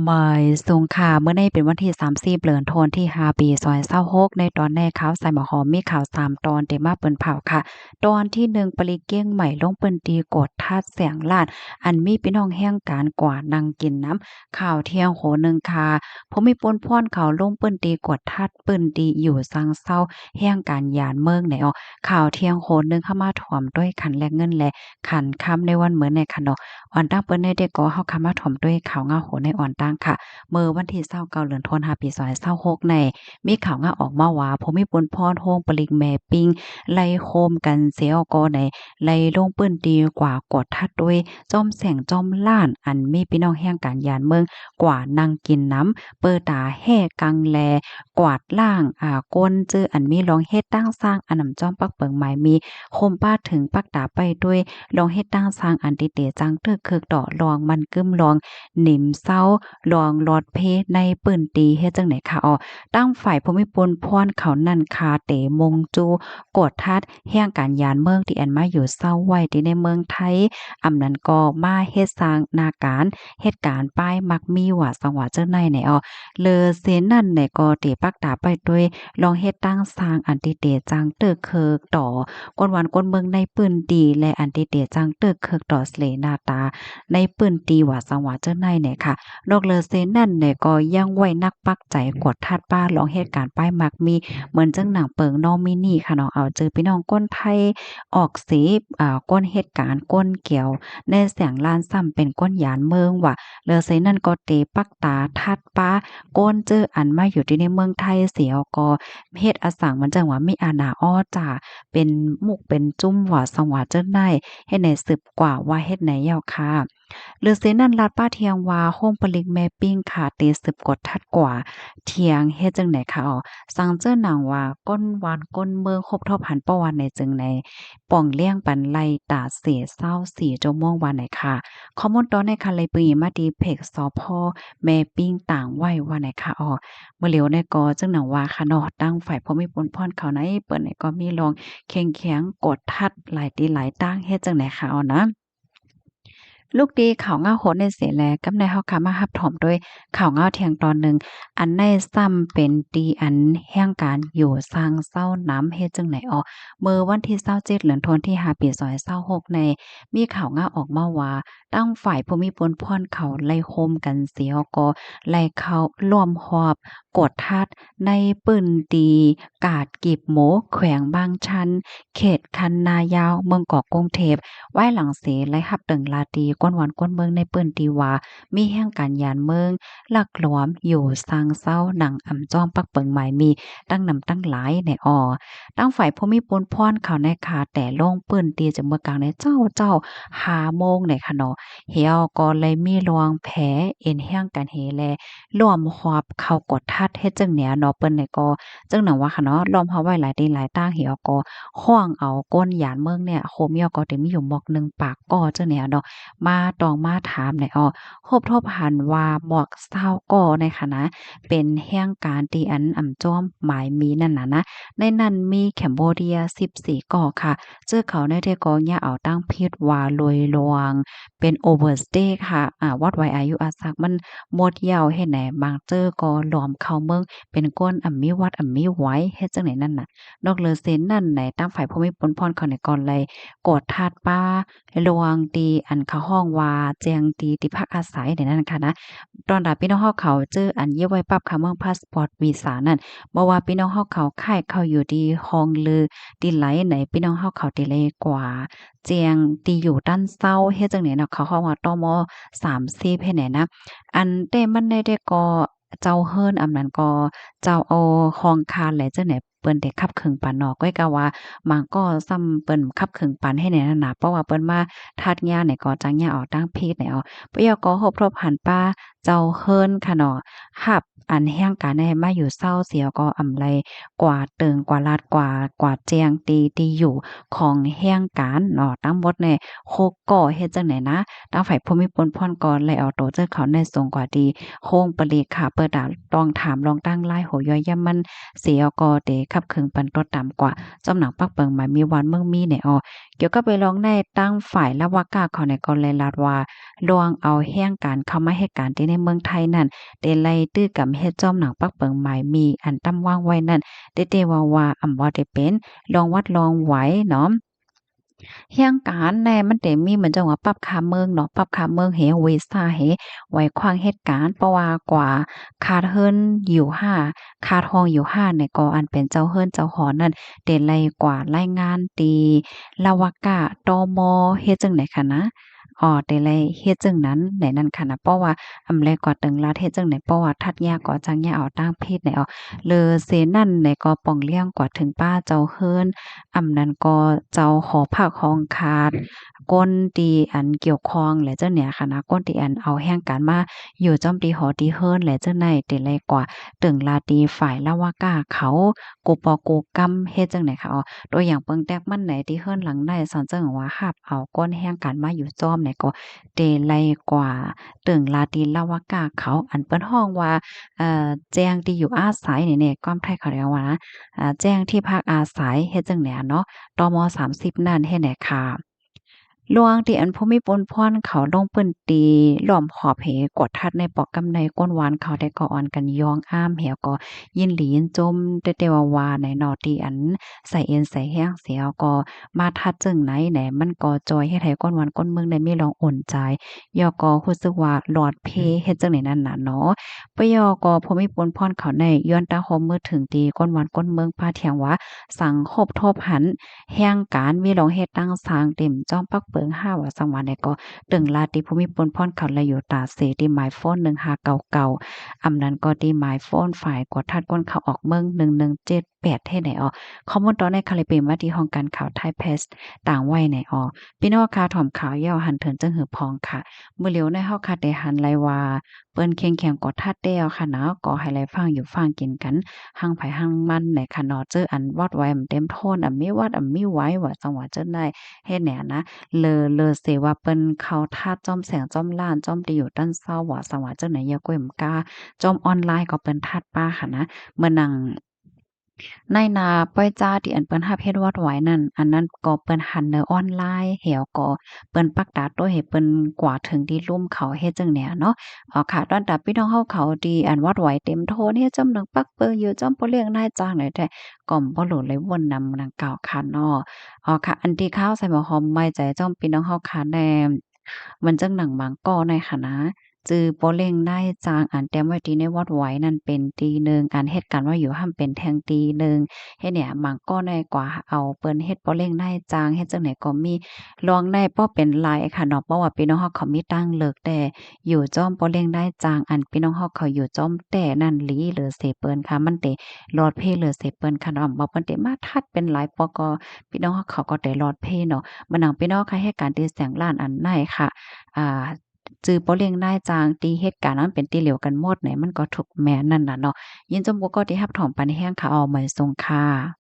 ໝາຍສູງຄ່ະ ມື້ນີ້ເປັນວັນທີສາມສິບ ເດືອນທັນວາ ປີສອງພັນຊາວຫົກ ໃນຕອນນີ້ຂ່າວສາຍໝາກຫອມມີຂ່າວສາມຕອນທີ່ມາເປີນເຜົາຄ່ະ. ຕອນທີໜຶ່ງ ປະລິກກຽງໃໝ່ລົງພື້ນທີ່ກວດທັດແສງລ້ານ ອັນມີພີ່ນ້ອງແຮງການກວ່ານັ່ງກິນນຳ. ຂ່າວທ່ຽງໂຫນໜຶ່ງຄ່ະ ຜູ້ມີປຸນພອນເຂົາລົງພື້ນທີ່ກວດທັດພື້ນທີ່ຢູ່ສ້າງເຊົາແຮງການຢານເມືອງແນວ. ຂ່າວທ່ຽງໂຫນໜຶ່ງ ເຮົາມາຖອມດ້ວຍຂັນແລກເງິນ ແລະ ຂັນຄຳໃນວັນມື້ນີ້ຄ່ະເນາະ. ອ່ອນຕັ້ງເປີດນີ້ເດກໍ ເຮົາກະມາຖອມດ້ວຍຂ່າວເຫງົາໂຫນໃນອ່ອນຕັ້ງຄ່ະ. ເມື່ອວັນທີຊາວເກົ້າ ເດືອນທັນວາ ປີສອງພັນຊາວຫົກນີ້ ມີຂ່າວເຫງົາອອກມາວ່າ ຜູ້ມີປຸນພອນໂຮງປະລິກແມ່ປິງ ໄລ່ໂຮມກັນເຊວກໍໄດ້ໄລ່ລົງພື້ນທີ່ກວ່າກວດທັດດ້ວຍ ຈອມແສງຈອມລ້ານ ອັນມີພີ່ນ້ອງແຮງການຢານເມືອງກວ່ານັ່ງກິນນຳ ເປີຕາແຮ່ກັງ ແລະ ກວາດລ້າງ ອາ ກົນຈື່ອັນມີລອງເຮັດຕັ້ງສ້າງ ອັນອຳຈອມປັກເປິງໝາຍມີ ໂຮມປະເຖິງປັກຕາໄປດ້ວຍລອງເຮັດຕັ້ງສ້າງ ອັນຕິເຕຈັ່ງຕຶກເຄີກຕໍ່ລອງມັນກຶມ ລອງໜິມເຊົາ ລອງຫຼອດເພໃນພື້ນທີ່ ເຮັດຈັ່ງໃດຄະອໍ. ຕັ້ງຝ່າຍຜູ້ມີປຸນພອນເຂົານັ້ນຄາເຕມົງຈູກວດທັດແຮງການຢານເມືອງ ທີ່ອັນມາຢູ່ເຊົາໄວ້ທີ່ໃນເມືອງໄທ ອຳນັ້ນກໍມາເຮັດສ້າງໜ້າການ ເຮັດການປ້າຍມັກມີ ວ່າສັງວ່າເຈົ້າໃນໃນອໍ. ເລີເຊນັ້ນໃນກໍເຕປັກຕາໄປດ້ວຍລອງເຮັດຕັ້ງສ້າງ ອັນຕິເຕຈັ່ງຕຶກເຄີກຕໍ່ ຄົນບ້ານຄົນເມືອງໃນພື້ນທີ່ ແລະ ອັນຕິເຕຈັ່ງຕຶກເຄີກຕໍ່ສະເລໜ້າຕາໃນພື້ນທີ່ ວ່າສັງວ່າເຈົ້າໃນໃນຄ່ະ. ນອກເລີເຊນັ້ນໃນກໍຍັງໄວ້ໜັກປັກໃຈກວດທັດປ້າລອງເຮັດການປ້າຍມັກມີ ເໝືອນຈັ່ງໜັງເປິງນໍມິນີຄ່ະເນາະ ເອົາຈື່ພີ່ນ້ອງຄົນໄທອອກເສ ອາ ຄົນເຮັດການ ຄົນກຽວ ໃນແສງລ້ານຊ້ຳເປັນຄົນຢານເມືອງວ່າ. ເລີເຊນັ້ນກໍເຕປັກຕາທັດປ້າ ຄົນຈື່ອັນມາຢູ່ທີ່ໃນເມືອງໄທເສຍກໍເຮັດອາສັງ ມັນຈັ່ງວ່າມີອານາອໍຈາ ເປັນໝູ່ເປັນຈຸ້ມ ວ່າສັງວ່າເຈົ້າໃນ ເຮັດໃນສືບກວ່າວ່າເຮັດໃນເຫຍໍ້ຄ່ະ. ເລີເຊນັ້ນລາດປ້າທ່ຽງວ່າ ໂຮງປະລິກແມ່ປິງຄາເຕສືບກວດທັດກວ່າທ່ຽງ ເຮັດຈັ່ງໃດຄະອໍ. ສັງເຈີໜັງວ່າ ຄົນບ້ານຄົນເມືອງຮົບທົບຫັນປະຫວັດໃນຈຶ່ງໃນ ປ່ອງລ້ຽງປັນໄລ່ຕາເສຊາວສີ່ຊົ່ວໂມງວ່າໃນຄ່ະ. ຂໍ້ມູນຕອນໃນຄ່ະ ໄລ່ປຶງມາທີ່ເພຈ ສພ ແມ່ປິງຕາງໄວ້ວ່າໃນຄ່ະອໍ. ເມື່ອຫຼຽວໃນກໍຈຶ່ງໜັງວ່າຄ່ະເນາະ ຕັ້ງຝ່າຍຜູ້ມີປຸນພອນເຂົາໃນເປີນໃນກໍມີລອງເຄັ່ງແຂງກວດທັດຫຼາຍຕີຫຼາຍຕາງ ເຮັດຈັ່ງໃດຄ່ະອໍນະ. ລຸກຕີຂ່າວເຫງົາໂຫດໃນເສແລ ກັບໃນເຮົາກະມາຮັບຖອມດ້ວຍຂ່າວເຫງົາທ່ຽງຕອນໜຶ່ງ ອັນໃນຊ້ຳເປັນຕີອັນແຮງການຢູ່ສ້າງເຊົານຳ ເຮັດຈັ່ງໃດອໍ. ເມື່ອວັນທີຊາວເຈັດ ເດືອນທັນວາ ປີສອງພັນຊາວຫົກໃນ ມີຂ່າວເຫງົາອອກມາວ່າ ຕັ້ງຝ່າຍຜູ້ມີປຸນພອນເຂົາໄລ່ໂຮມກັນເສຍກໍໄລ່ເຂົ້າລ້ອມຮອບກວດທັດໃນພື້ນທີ່ກາດກີບໝູ ແຂວງບາງຊັນ ເຂດຄັນນາຍາວ ເມືອງກອກ ກຸງເທບ ວາຍຫຼັງເສໄດ້ຮັບເຕີງລາຕີ ຄົນບ້ານຄົນເມືອງໃນພື້ນທີ່ວ່າ ມີແຮງການຢານເມືອງ ລັກລວມຢູ່ສ້າງເຊົາ ໜັງອຳຈອມປັກເປິງໝາຍມີ ຕັ້ງນຳຕັ້ງຫຼາຍໃນອໍ. ຕັ້ງຝ່າຍຜູ້ມີປຸນພອນເຂົາໃນຄາແຕ່ລົງພື້ນທີ່ຈາກເມືອງກາງໃນເຈົ້າເຈົ້າຫ້າໂມງໃນຄ່ະເນາະ ເຫວກໍເລີຍມີລວງແພເອັນແຮງການເຫແລ ລ້ອມຮອບເຂົ້າກວດທັດ ເຮັດຈັ່ງໃດເນາະ ເພິ່ນໃນກໍ ຈັ່ງໜັງວ່າຄ່ະເນາະ ລ້ອມຮອບໄວ້ຫຼາຍຕີຫຼາຍຕາງ ເຫວກໍຮ້ອງເອົາຄົນຢານເມືອງເນຍ ໂຮມເຫວກໍເຕັມຢູ່ໝວກໜຶ່ງປາກກໍ ຈັ່ງໃດເນາະ ມາຕ້ອງມາຖາມໃນອໍ. ຮົບທົບຫັນວ່າໝວກຊາວກໍໃນຄ່ະນະ ເປັນແຮງການທີ່ອັນອຳຈອມໝາຍມີນັ້ນນະນະ ໃນນັ້ນມີແຄມໂບເດຍສິບສີ່ກໍຄ່ະ. ເຈີເຂົາໃນແທ້ກໍຍາເອົາຕັ້ງຜິດວ່າໂລຍລວງ ເປັນ overstay ຄ່ະ ອາ ວັດໄວອາຍຸອາສັກມັນໝົດແລ້ວ ເຮັດໃນບາງເຈີກໍລວມເຂົ້າເມືອງ ເປັນຄົນອຳມີວັດອຳມີໄວ ເຮັດຈັ່ງໃດນັ້ນນະ. ນອກເລີເຊັ່ນນັ້ນໃນ ຕາມຝ່າຍຜູ້ມີປຸນພອນເຂົາໃນກໍໄດ້ກວດທາດປ່າລວງ ທີ່ອັນເຂົາຮ້ອງວ່າແຈ້ງຕີ ທີ່ພັກອາໄສໃນນັ້ນຄ່ະນະ. ຕອນຕາພີ່ນ້ອງເຮົາເຂົາເຈີອັນຢຽບໄວ້ປັບຄ່າເມືອງ ພາສປອດ ວີຊານັ້ນ ບໍ່ວ່າພີ່ນ້ອງເຮົາເຂົາຄ້າຍເຂົ້າຢູ່ທີ່ຫ້ອງຫຼືທີ່ໃດໃນ ພີ່ນ້ອງເຮົາເຂົາທີ່ໄດ້ກວ່າ ແຈ້ງທີ່ຢູ່ຕັ້ນເຊົາ ເຮັດຈັ່ງໃດເນາະ ເຂົາຮ້ອງວ່າ ຕມ ສາມສິບ ເຮັດໃດນະ. ອັນແຕ່ມັນໄດ້ ແຕ່ກໍເຈົ້າເຮືອນ ອຳນັ້ນກໍເຈົ້າເອົາຫ້ອງຄານແຫຼະ ຈັ່ງໃດເພິ່ນໄດ້ຂັບເຄື່ອງປັນເນາະ ກ້ອຍກະວ່າບາງກໍຊ້ຳເພິ່ນຂັບເຄື່ອງປັນ ເຮັດໃດນັ້ນນະ ເພາະວ່າເພິ່ນມາທາດຍາໃນກໍຈັກຍາອອກຕາງຜິດໃນອອກ. ປະໂຫຍດກໍຮົບທົບຫັນປາເຈົ້າເຮືອນຄ່ະເນາະ ຮັບ ອັນແຮງການໃຫ້ມາຢູ່ເຊົາເສຍ ກໍອຳໄລກວາດເຕີງ ກວາດລາດ ກວາດ ກວາດແຈ້ງທີ່ ທີ່ຢູ່ຂອງແຮງການເນາະ ທັງໝົດແນ່ ຫົກກໍເຮັດຈັ່ງໃດນະ ທາງຝ່າຍຜູ້ມີປຸນພອນກໍໄດ້ເອົາໂຕເຈົ້າເຂົາໃນສົ່ງກວ່າທີ່ໂຮງປະລິກຂາ ເພື່ອຕາ ຕ້ອງຖາມລອງຕັ້ງລາຍຫົວຍ່ອຍຢ້ຳມັນເສຍ ກໍເຕຂັບເຄື່ອນປັນຕົວຕາມກວ່າ ຈອມໜັງປັກເປິງໝາຍມີວານເມືອງມີແນ່ອອ. ກ່ຽວກັບໄປລອງໃນທາງຝ່າຍລາວາກາເຂົານີ້ກໍໄດ້ລາດວ່າ ລວງເອົາແຮງການເຂົ້າມາເຮັດການທີ່ໃນເມືອງໄທນັ້ນ ເຕໄລ່ຕື້ກຳເຮັດຈອມໜັງປັກເປິງໝາຍມີອັນຕຳວາງໄວ້ນັ້ນ ເຕເຕວ່າວ່າອຳບໍ່ໄດ້ເປັນລອງວັດລອງໄຫວເນາະ. ແຮງການແນ່ ມັນເຕມີເໝືອນຈັ່ງວ່າປັບຄ່າເມືອງເນາະ ປັບຄ່າເມືອງເຮ ວີຊາເຮ ໄຫວຂວາງເຮັດການ ເພາະວ່າກວ່າຂາດເຮືອນຢູ່ຫາ ຂາດຫ້ອງຢູ່ຫາ ແນ່ກໍອັນເປັນເຈົ້າເຮືອນເຈົ້າຫໍນັ້ນ ເຕໄລ່ກວ່າລາຍງານທີ່ລາວາກາ ຕມ ເຮັດຈັ່ງໃດຄະນະ ອໍ ເຕໄລ່ເຮັດຈັ່ງນັ້ນໃນນັ້ນຄະນະ ເພາະວ່າອຳໄລກວ່າເຕີງລາດເຮັດຈັ່ງໃດ ເພາະວ່າທັດຍາກໍຈັກຍາເອົາຕາມຜິດໃນອອ ເລີເສນັ້ນໃນກໍປ່ອງລ້ຽງກວ່າເຖິງປ້າເຈົ້າເຮືອນ ອຳນັ້ນກໍເຈົ້າຫໍພັກຫ້ອງຂາດ ຄົນທີ່ອັນກ່ຽວຂ້ອງແລະເຈົ້າເນຍຄະນະ ຄົນທີ່ອັນເອົາແຮງການມາຢູ່ຈອມທີ່ຫໍທີ່ເຮືອນແລະເຈົ້າໃນ ເຕໄລ່ກວ່າເຕີງລາດທີ່ຝ່າຍລາວາກາເຂົາ ກູ່ປໍກູ່ກຳເຮັດຈັ່ງໃດຄະ ອໍ ຕົວຢ່າງເບິ່ງແຕກມັນໃນທີ່ເຮືອນຫຼັງໃນ ສອນເຊິ່ງວ່າຮັບເອົາຄົນແຮງການມາຢູ່ຈອມໃນກໍ ເຕໄລ່ກວ່າເຕີງລາດທີ່ລາວາກາເຂົາ ອັນເພິ່ນຮ້ອງວ່າ ເອີ ແຈ້ງທີ່ຢູ່ອາໄສນີ້ແນ່ ຄວາມໄທເຂົາເອີ້ນວ່າ ອາ ແຈ້ງທີ່ພັກອາໄສ ເຮັດຈັ່ງໃດເນາະ ຕມ ສາມສິບນັ້ນເຮັດໃດຄະ ລວງທີ່ອັນຜູ້ມີປຸນພອນເຂົາລົງພື້ນທີ່ລ້ອມຮອບເຮ ກວດທັດໃນປອກກຳໃນກົ້ນວານເຂົາ ແຕ່ກໍອ່ອນກັນຍ້ອງອ້າມເຮ ກໍຍິນດີຍິນຊົມ ແຕ່ ແຕ່ວ່າວ່າໃນເນາະ ທີ່ອັນ ໃສ່ເອັນໃສ່ແຮງເສຍກໍມາທັດເຊິ່ງໃນແຫຼະ ມັນກໍຊ່ອຍເຮັດໃຫ້ຄົນບ້ານຄົນເມືອງໄດ້ມີລອງອຸ່ນໃຈ ແລ້ວກໍຮູ້ສຶກວ່າຫຼອດເພ ເຮັດຈັ່ງໃດນັ້ນນະເນາະ. ປະຍອກໍຜູ້ມີປຸນພອນເຂົາໃນ ຍ້ອນຕາໂຮມມືເຖິງທີ່ຄົນບ້ານຄົນເມືອງປະທ້ວງວ່າ ສັງຄົບທົບຫັນແຮງການ ມີລອງເຮັດຕັ້ງສ້າງເຕັມຈອມປັກເປິງຫາວ່າ ສັງຫວາໃດກໍເຖິງລາດທີ່ຜູ້ມີປຸນພອນເຂົາໄລຢູ່ຕາເສ ທີ່ໝາຍໂຟນ ໜຶ່ງຫ້າເກົ້າເກົ້າ ອຳນັ້ນກໍທີ່ໝາຍໂຟນຝ່າຍກວດທັດຄົນເຂົ້າອອກເມືອງ ໜຶ່ງໜຶ່ງເຈັດ ແປດ ເຮັດໃດອອກ ຂໍ້ມູນຕໍ່ໃນຄະລິບເປັນມາທີ່ຫ້ອງການຂ່າວໄທເພຣສຕາງໄວ້ໃນອອກ ພີ່ນ້ອງຄະ ຖອມຂ່າວແລ້ວຫັນເຖິງຈຶ່ງຫືອພອງຄະ ມື້ຫຼຽວໃນເຮົາຄະໄດ້ຫັນໄລວ່າ ເພິ່ນເຄັ່ງແຂງກວດທັດແລ້ວຄະນະ ກໍໃຫ້ໄລຟັງຢູ່ຟັງກິນກັນ ຮັ່ງໃຜຮັ່ງມັນໃນຄະເນາະ ເຈີອັນວັດໄຫວ ອຳເຕັມໂທນ ອຳມີວັດ ອຳມີໄຫວ ວ່າຈັ່ງວ່າເຈີໃນ ເຮັດແນວນະ ເລີ ເລີເສວ່າເພິ່ນເຂົ້າທັດຈອມແສງຈອມລ້ານ ຈອມທີ່ຢູ່ຕັ້ນເຊົາ ວ່າຈັ່ງວ່າເຈີໃນ ຢ່າກ້ວຍມກາ ຈອມອອນລາຍກໍເພິ່ນທັດປາຄະນະ ເໝືອນໜັງ ໃນໜ້າປ້ອຍຈ້າທີ່ອັນເພິ່ນຮັບເຮັດວັດໄຫວນັ້ນ ອັນນັ້ນກໍເພິ່ນຫັນໃນອອນລາຍ ແລ້ວກໍເພິ່ນປັກຕາໂຕ້ໃຫ້ເພິ່ນກວາດເຖິງທີ່ລຸ່ມເຂົາເຮັດຈັ່ງແນວເນາະ. ເອົາຄະ ດອນຕາພີ່ນ້ອງເຮົາເຂົາທີ່ອັນວັດໄຫວເຕັມໂທນ ເຮັດຈອມໜັງປັກເປິງຢູ່ຈອມພໍ່ລ້ຽງນາຍຈ້າງໃດແທ້ ກໍບໍ່ຮູ້ເລີຍວົນນຳນຳກ່າວຄະເນາະ. ເອົາຄະ ອັນທີ່ຂ່າວໃສ່ໝໍຫອມໄມ້ໃຈຈອມພີ່ນ້ອງເຮົາຄະແດ່ ມັນຈັ່ງໜັງມັງກໍໃນຄະນະ ຈື່ພໍ່ເລ້ງນາຍຈ້າງອັນຕຽມໄວ້ທີ່ໃນວັດໄຫວນັ້ນເປັນທີ່ໜຶ່ງ ອັນເຮັດການໄວ້ຢູ່ຫັ້ນເປັນແທ່ງທີ່ໜຶ່ງ ເຮັດໃນມັງກໍໃນກວ່າເອົາເພິ່ນເຮັດພໍ່ເລ້ງນາຍຈ້າງ ເຮັດຈັ່ງໃດກໍມີລອງໃນບໍ່ເປັນໄລຄະເນາະ ເພາະວ່າພີ່ນ້ອງເຮົາເຂົາມີຕັ້ງເລິກແຕ່ຢູ່ຈອມພໍ່ເລ້ງນາຍຈ້າງ ອັນພີ່ນ້ອງເຮົາເຂົາຢູ່ຈອມແຕ່ນັ້ນຫຼີເຫຼືອເສເພິ່ນຄະ ມັນເຕລອດເພເຫຼືອເສເພິ່ນຄະເນາະ ບໍ່ເພິ່ນເຕມາທັດເປັນໄລ ປະກໍພີ່ນ້ອງເຮົາເຂົາກໍເຕລອດເພເນາະ ເໝືອນໜັງພີ່ນ້ອງຄະເຮັດການທີ່ແສງລ້ານອັນໃນຄະ ອາ ຈື່ພໍ່ລ້ຽງນາຍຈ້າງທີ່ເຮັດການນັ້ນເປັນທີ່ຫຼຽວກັນໝົດໃນ ມັນກໍທຸກແມ່ນນັ້ນນະເນາະ. ຍິນຊົມຜູ້ກໍທີ່ຮັບຖອມປັນແຮງຄະ ເອົາ ໝາຍສົງຄະ.